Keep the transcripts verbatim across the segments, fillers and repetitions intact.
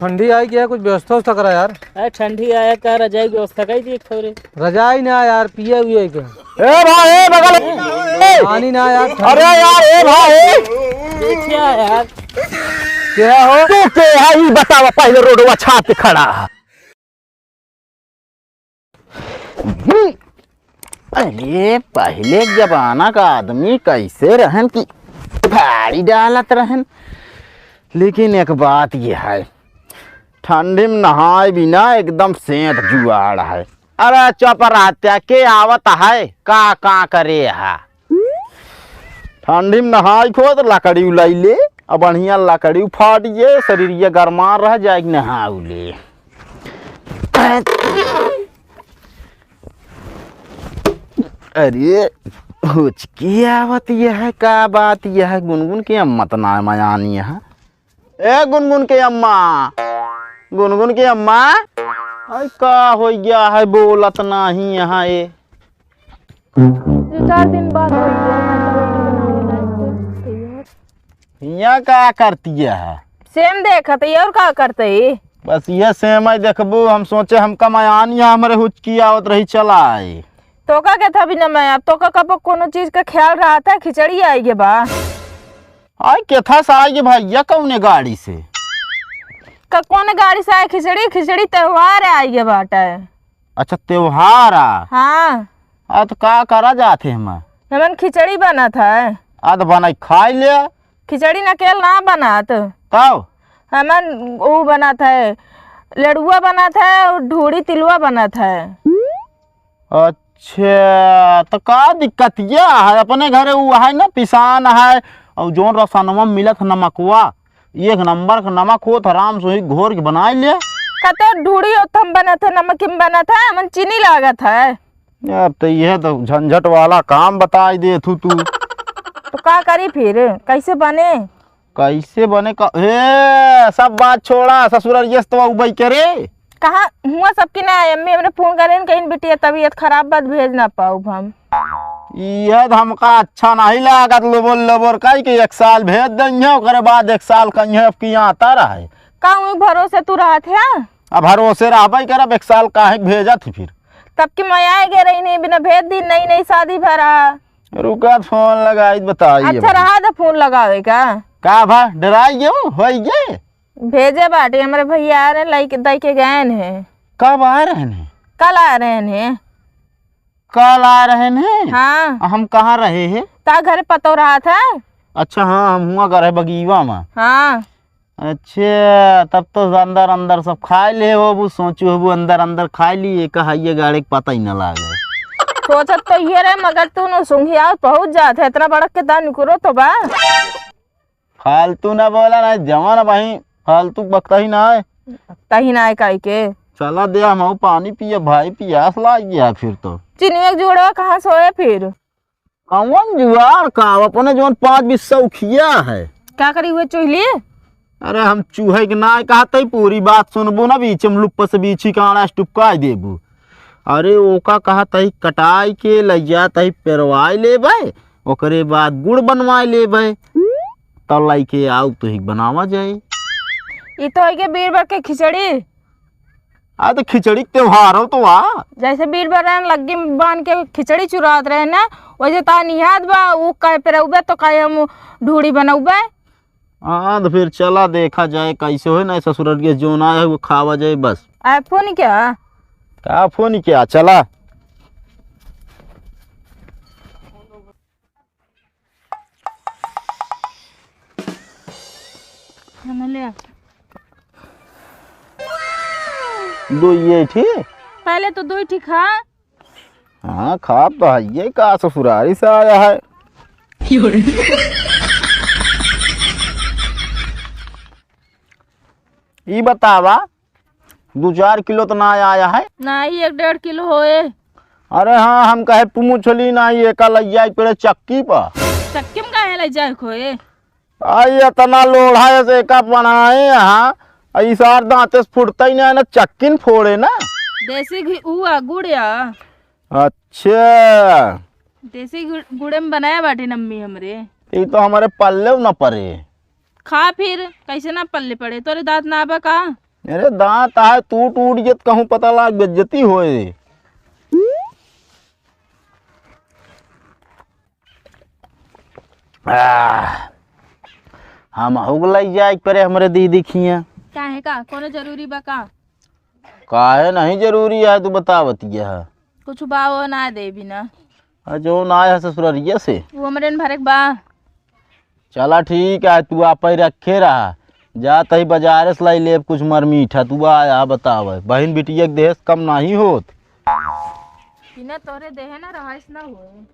ठंडी आई क्या, कुछ व्यवस्था उवस्था करा यार। अरे ठंडी आया का, रजाई की व्यवस्था करी दी एक ठो रे। रजाई ना यार, पिए हुए के। ए भाई, ए बगल, ए! पानी ना यार, ठंडी। अरे यार, ए भाई, ए! देखिया यार। क्या हो? तू के है, ई बतावा, पहले रोडवा छाप के खड़ा। अरे, पहिले के जमाना का आदमी कैसे रहन कि भाड़ी डालत रहन। लेकिन एक बात ये है, ठंडी में नहाए बिना एकदम सेंट जुआड़ है। अरे चुप रहत्या, के आवत है, का, का करे है? ठंडी में नहाई खो तो लकड़ी उलाई ले, अब बढ़िया लकड़ी उफाटिए, शरीरिया गरमा रह जाए कि नहा उले। अरे, हुचकी आवत यह, का बात यह, गुनगुन के अम्मा त ना मयानी है। ए गुनगुन के अम्मा, गुनगुन के अम्मा, आई का हो गया है, बोलत नाही यहाँ ए। दो चार दिन बाद हो गया है, तो रोटी बनावे लायक तो। यहाँ का करती है? सेम देखत है, और का करते है? बस ये सेम है देखबू, हम सोचे हम कमायान या हमरे हुचकी आवत रही चला आई। तो का कहता भी ना मैं, अब तो का कब कोनो चीज का ख्याल रहा था, खिचड़ी आई गे बा। आई केथा से आई गे भैया, कौने गाड़ी से? का कौन गाड़ी से आए खिचड़ी? खिचड़ी त्योहार है, आई गे बाटे। अच्छा, त्योहार आ? हाँ। आ, तो का करा जात है हम? हमन खिचड़ी बनत है। आ, तो बनाई खाई ले। खिचड़ी नकेल ना बनत। तब? हमन ऊ बनत है, लड़ुआ बनत है और ढूढ़ी तिलुआ बनत है। अच्छा, तो का दिक्कत या है? अपने घरे ऊ है ना, पिसान है, और जौन रसनवा मिलत है नमकवा, एक नंबर का नमक होत, हराम सोही घोर के बनाई ले। कतो ढूढ़ी होत हम बनत है, नमक में बनत है, हमन चीनी लागत है। यार, तो यह तो झंझट वाला काम बताई देथू तू। तो का करी फिर, कैसे बने? कैसे बने का? हे, सब बात छोड़ा, ससुररिये से तो उबई के रे। कहाँ हुआ सबकी ना, अम्मी हमरे फोन करेन, कहीं बिटिया तबीयत खराब बा, भेज ना पाउब हम। यह तो हमका अच्छा नहीं लागत, लोबोर लोबोर कही कि एक साल भेज देंगे, ओकरे बाद एक साल कहीं अब की आता रहे। का उही भरोसे तू रहत है? अब भरोसे रहबे करब, एक साल काहे के भेजत ही फिर? तब कि मैं आए गए रही नहीं, बिना भेज दी, नई नई शादी भरा। रुका, फोन लगाई, बताई अच्छा, अभी। रहा था फोन लगावे का। का भा, डराई गयो, होई गे? भेजे बाटे, हमरे भैया आ रहे, लइके, दई के गए हैं। कब आ रहे हैं? कल आ रहे हैं। कल आ रहे हैं? हाँ। हम कहाँ रहे हैं? ता घर पतो रहा था। अच्छा, हाँ, हम हुआ घर है बगीवा में। हाँ। अच्छा, तब तो अंदर अंदर सब खाए ले होबू, सोचू होबू अंदर अंदर खाए ली, एक हाइये गाड़े के पता ही न लागे। सोचत तो ये रहे, मगर तू न सुंघिया पहुँच जात है, इतना बड़क के दान निकरो तो बा। फालतू ना बोला ना, जवान भाई, फालतू बकता ही ना है। तही ना है काई के। चला दे, हम पानी पिए भाई, पियास लाग गया फिर तो। चिनिया के जुड़वा कहाँ से होए फिर? कौन जुआड़ का? अपने जौन पाँच बीस सौखिया है। का करी हुए चुहली? अरे हम चूहे के ना कहत ही, पूरी बात सुनबू ना, बीच में लुप्प से बीछी काड़ा टुपकाई देबू। अरे ओका कहत ही कटाई के लइ जात ही पेरवाई लेबे, ओकरे बाद गुड़ बनवाई लेबे, तब लइके आउ तो ही बनावा जाए। ई तो है के बीरबर के खिचड़ी। आ, तो खिचड़ी के त्योहार हो तो आ। जैसे बीरबर रहन लग्गी में बांध के खिचड़ी चुरात रहे ना, वैसे ता निहात बा, ऊ कहे पे रहबे तो कहे हम ढूढ़ी बनौबे। हाँ, तो फिर चला देखा जाए कैसे होए ना, ससुररिये जोन आया है वो खावा जाए बस। आ, फोन क्या? का फोन क्या? चला। खाना ले आ। दो ये ठीक। पहले तो दो ही ठीक खा। हाँ, खा तो है, ये का ससुरारी से आया है। ई बतावा, दो चार किलो तो ना आया है? नहीं, एक डेढ़ किलो होए। अरे हाँ, हम कहे पुमुछली नहीं, एका लइ जाए पड़े चक्की पर। चक्की में काहे लइ जाए खोए? आई इतना लोढ़ा है से एका बनाए यहाँ, आ ई सार दांते से फुटता ही नहीं ना, चक्की न फोड़े ना। देसी घी ऊ आ, गुड़ आ। अच्छा। देसी गुड़, गुड़े में बनाया बाटी नम्मी हमरे। ई तो हमारे पल्ले न पड़े। खा फिर, कैसे ना पल्ले पड़े? तोरे दांत ना आबा का? अरे दाँत आए टूट उट गए त कहूँ पता लाग बेइज्जती होए। आह, हम हो गलाई जाए के परे हमरे दीदी खिया। काहे का? कोनो जरूरी बा का? काहे नहीं जरूरी है, तू बतावत यह। कुछ बा वो ना देबी ना। आ, जो ना आया ससुररिया से। वो हमरे न भरे के बा। चला ठीक है, तू आप ही रखे रहा। जा तही बाजारे से लाई लेब कुछ मर मीठा। तू आया बतावे, बहिन बिटिया के देहे से कम नहीं होत। बिना तोरे देहे ना रहाइस ना होए।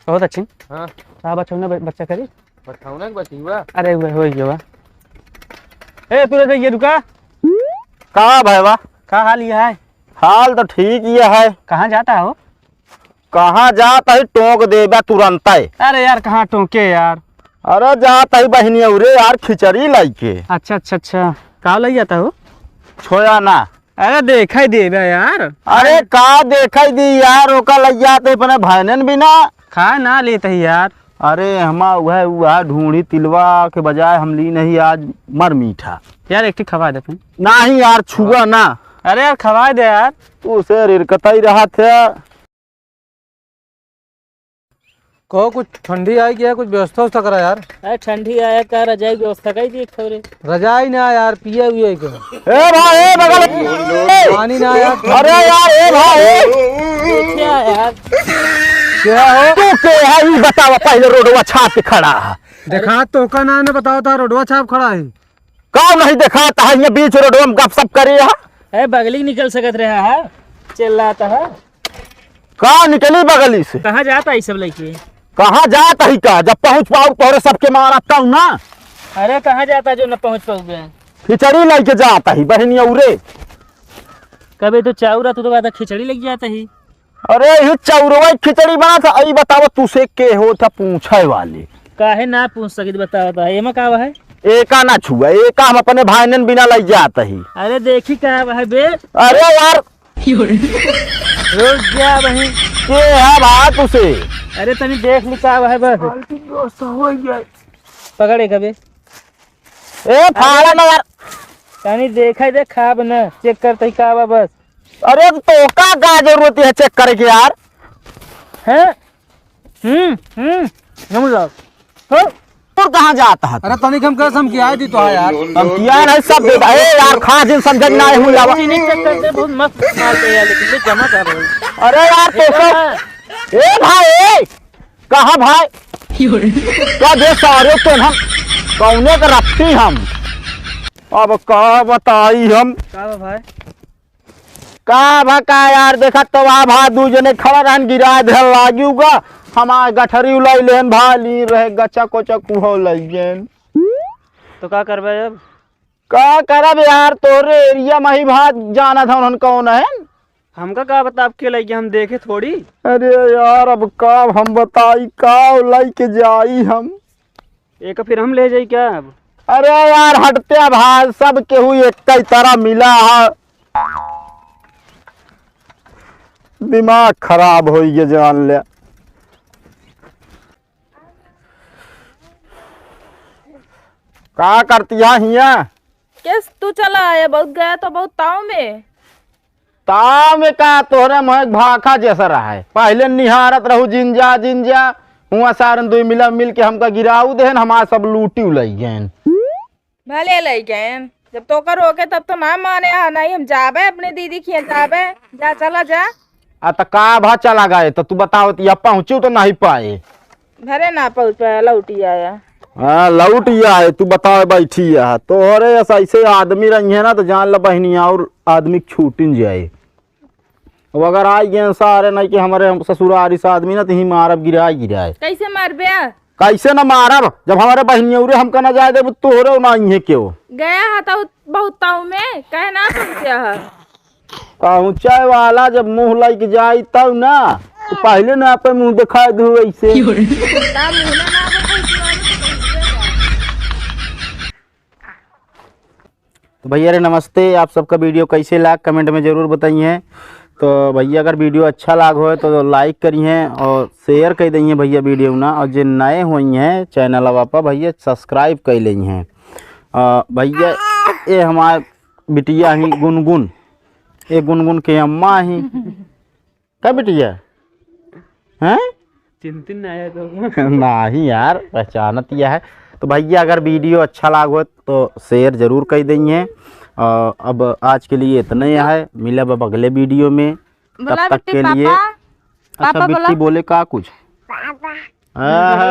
बहुत अच्छी। हाँ। का बचौना ब-, बच्चा करी? बचौना के बचुआ? अरे, वह हो गया बा। ए, तू तो ये रुका। का भाई बा? का हाल ये है? हाल तो ठीक ये है। कहाँ जाता हो? कहाँ जात ही, टोंक देबा तुरंतै। अरे यार, कहाँ टोंके यार? अरे जात ही बहिनिया उरे यार, खिचड़ी लाइके। अच्छा, अच्छा, अच्छा। का लई जाता हो? छोया ना। अरे देखा ही देबा यार। अरे का देखा ही दी यार, ओका लई जात ही अपने भाईनन बिना। खा ना लेत ही यार। अरे हमा वह, वह ढूंढी तिलवा के बजाय हम ली नहीं आज मर मीठा। यार एक ठे खवा दे तू। नहीं यार, छुआ ना। अरे यार खवा दे यार। तू से रिरकता ही रहा थे। कहो, कुछ ठंडी आई क्या? कुछ व्यवस्था उवस्था करा यार। अरे, ठंडी आया का, रजाई व्यवस्था कई दी थोड़े। रजाई ना यार, पिए हुए के। ए भाई, ए बगल। पानी ना यार। अरे यार, ए भाई। क्या यार? क्या हो? तू के है, ई बतावा, पहले रोडवा छाप के खड़ा है। देखा तो का ना, ना बतावा था, रोडवा छाप खड़ा है। का नहीं देखात है, ये बीच रोडवा में गपशप करे है? ए, बगली निकल सकत रहा है, चिल्लाता है। का निकली बगली से? कहाँ जाता है सब लइके? कहाँ जात ही का? जब पहुँच पाऊ तोहरे सबके मारा तऊ ना। अरे कहाँ जाता जो न पहुँच पाऊबे? खिचड़ी लइके जात ही बहिनिया उरे। कबे तो चाउर तू तो कहता खिचड़ी लइके जाता ही। अरे ही चाउरवा खिचड़ी बना था, आई बताओ तू से के हो था पूछे वाले। काहे ना पूछ सकित बताओ तो, एमा का है? एका ना छुआ, एका हम अपने भाईनन बिना लइ जात ही। अरे देखी का है बे? अरे यार, रुक जा बहिन। के है बात उसे? अरे तनी देख ली का है बस। फालतू दोस्त हो गया। पकड़े कबे। ए, फाड़ा ना यार। तनी देखा दे, खाब ना, चेक करते ही का बा बस। अरे तो का, का जरूरत है चेक करे के यार? हैं? हम्म, हम्म, हम जाओ। हो? तू कहाँ जात है? अरे तनिक हम कसम किया है दी तो है यार। हम किया नहीं सब दे। ए यार, खा जिन समझ ना है, हम लावा। चीनी चेक करते बहुत मस्त माल है यार, लेकिन ये जमा कर रहे हो। अरे यार, तो ए सब। ए भाई, ए, कहाँ भाई? का दे सारे तो हम कौने के रखती हम? अब का बताई हम? का बा भाई? का भा का यार, देखा तो आ भा दू जने खड़ा रहन, गिरा धर लागी उगा। हमार गठरी उलाई लेन भा ली रहे, गचा कोचा कुहो लइगेन। तो का करबे अब? का करब यार, तोरे एरिया में ही भा जाना था उन्हन कौन है। हमका का बता, अब के लइगे हम देखे थोड़ी। अरे यार, अब का हम बताई, का लइके जाई हम? एक फिर हम ले जाई क्या अब? अरे यार, हटते अब, हाँ, सब केहू एक ही तरह मिला है। दिमाग खराब होई गे, जान ले। का करती है हियाँ? केस तू चला आया, बहुत गया तो बहुत ताव में। ताव में का, तोहरे मुँह एक भाखा जैसा रहा है। पहले निहारत रहू जिंजा जिंजा, हुआ सारन दुई मिला मिल के हमका गिराऊ देहन, हमार सब लूटी उलई गएन। भले लई गएन, जब तोकर होके तब तो ना माने हा, नहीं हम जाबे अपने दीदी खिया जाबे, जा चला जा। आ त का भा चला गए, तो तू बताओ, तो यहाँ पहुँचू तो नहीं पाए। भरे ना पहुँच पाया, लौटी आया। हाँ, लौटी आए, तू बताओ, बैठी है। तोहरे ऐसा ऐसे आदमी रही है ना, तो जान ल बहिनी, और आदमी छूटिन जाए। अब अगर आई गए सारे नहीं कि हमारे ससुरारी से आदमी ना, तो ही मारब गिराए गिराए। कैसे मारबे? कैसे न मारब, जब हमारे बहिनियौरे हमका न जाए देबू, तोहरे ना इहे केहू। गया हा तो बहुत ताऊ में, कहे ना पहुँचा हा। पहुँचे वाला जब मुँह लइके जाई तब ना, तो पहले ना अपन मुँह दिखाई दू ऐसे। ना मुँह ना, ना, ना, तो भैया रे नमस्ते, आप सबका video कैसे लाग comment में जरूर बताइए। तो भइया अगर video अच्छा लाग होय तो like करिहें और share कइ दइहें भइया video ना, और जे नए होइहें channel पर भइया subscribe कइ लइहें। अ, भइया ये हमार बिटिया ही गुनगुन, ये गुनगुन के अम्मा ही। का बिटिया? हैं? चिंतिन ना आया तो। नाही यार, पहचानत यह है। तो भइया अगर video अच्छा लाग होय तो share जरूर कइ दइहें। अ, अब आज के लिए इतने ही है, मिलब अब अगले video में। तब बोला तक बिट्टी के लिए पापा। अच्छा, पापा बिट्टी बोला। बोले का कुछ? आहा।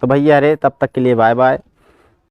तो भइया रे, तब तक के लिए bye bye।